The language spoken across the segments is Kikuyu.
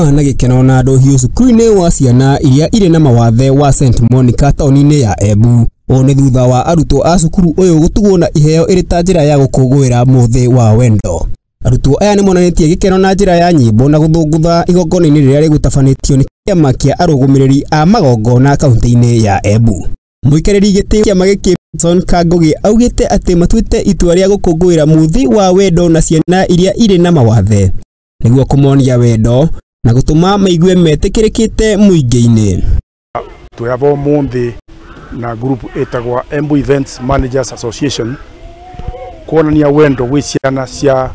Na gĩkeno na ndũhiũ cukuru-inĩ wa ciana iria irĩ na mawathe wa St Monica taũni-inĩ ya Embu. Ũũ nĩ thutha wa arutwo a cukuru ũyũ gũtugwo na iheo ĩrĩ ta njĩra ya gũkũngũĩra mũthĩ wa wendo. Arutwo aya nĩ monanĩtie gĩkeno na njĩra ya nyĩmbo na gũthũngũtha igongona-inĩ rĩrĩa rĩgũtabanĩtio nĩ kĩama kĩa arũgamĩrĩri a magongona kaunti-inĩ ya Embu. Mũikarĩri gĩtĩ kĩama gĩkĩ Benson Kangogi augĩte atĩ matuĩte itua rĩa gũkũngũĩra mũthĩ wa wendo na ciana iria irĩ na mawathe nĩguo kũmonia wendo na gũtũma maigue metĩkĩrĩkĩte mũingĩ-inĩ. Twĩ ũmũthĩ na group ĩtagwa Embu Events Managers Association kuonania wendo gwĩ ciana cia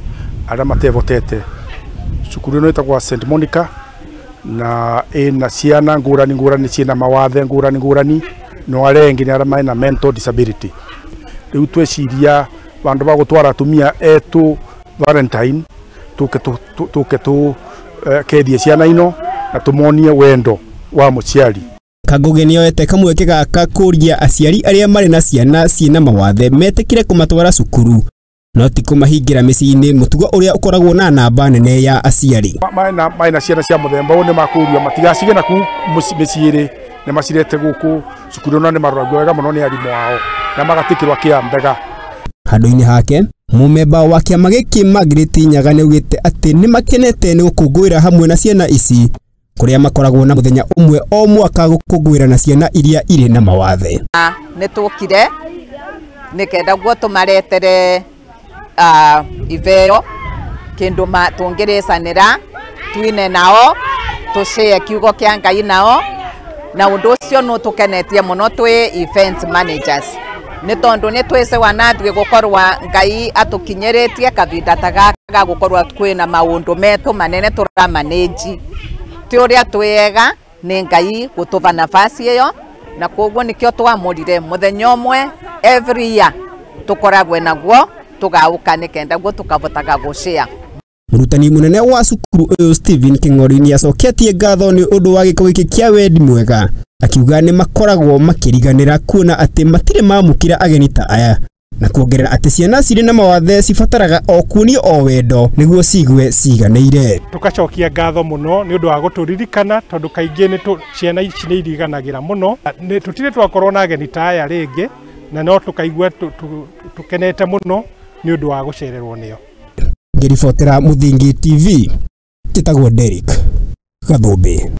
arĩa matevotete. Cukuru ĩno ĩtagwa St Monica na ĩna ciana ngũrani ngũrani ciĩna mawathe ngũrani ngũrani no arĩa engĩ nĩ arĩa mena mental disability. Rĩu tweciria vandũ va gũtwara atumia etu Valentine tuke tu kethie ciana ino na tumonie wendo wa mũciari. Kangogi nĩoete kamweke gaka kũria aciari arĩa marĩ na ciana ciĩna mawathe metĩkĩre kũmatwara cukuru no ti kũmahingĩra mĩciĩ-inĩ, mũtugo ũrĩa ũkoragwo na namba nene ya aciari. Maina ciana cia mũthemba ũyũ nĩ makũria matigacige na kũu mĩciĩ-rĩ, nĩ macirete gũkũ cukuru ĩno nĩ maroragio wega mũno nĩ arimũ ao na magatĩkĩrwo kĩa mbega. Handũ-inĩ hake mũmemba wa kĩama gĩkĩ Margaret Nyaga nĩaugĩte atĩ nĩmakenete nĩ gũkũngũĩra hamwe na ciana ici kũrĩa makoragwo na mũthenya ũmwe o mwaka gũkũngũĩra na ciana iria irĩ na mawathe. Nĩ tũkire nĩkenda guo tũmaretere iveo kĩndũ tũngĩrĩcanĩra twine nao tũcĩe kiugo kĩa Ngai nao na ũndũ ũcio nĩ ũtũkenetie mũno twĩ event managers nĩ tondũ nĩ twĩce wanathiĩ gũkorwa Ngai atũkinyĩrĩtie kavinda ta gaka ga gũkorwa kwĩna maũndũ metũ manene tũramanĩnji ti ũrĩa twĩega nĩ Ngai gũtũva nafasi ĩyo na koguo nĩkĩo twamũrire mũthenya ũmwe every year tũkoragwe naguo tũgaũka nĩkenda guo tũkavotaga gũcĩa. Mũrutani mũnene wa cukuru ũyũ Stephen King'ori nĩacoketie ngatho nĩ ũndũ wa gĩko gĩkĩ kĩa wendi mwega, akiuga nĩ makoragwo makĩriganĩra kuona atĩ matirĩ mamũkĩra ageni ta aya na kuongerera atĩ ciana cirĩ na mawathe cibataraga o kuonio o wendo nĩguo cigue ciganĩire. Tũkacokia ngatho mũno nĩ ũndũ wa gũtũririkana tondũ kaingĩ nĩ ciana ici nĩ iriganagĩra mũno. Tũtirĩ twakorwo na ageni ta aya rĩngĩ na no tũkaigua tũkenete mũno nĩ ũndũ wa gũcererwo nĩo. Ngĩribotera Mũthingi TV, njĩtagwo Derrick Gathũmbĩ.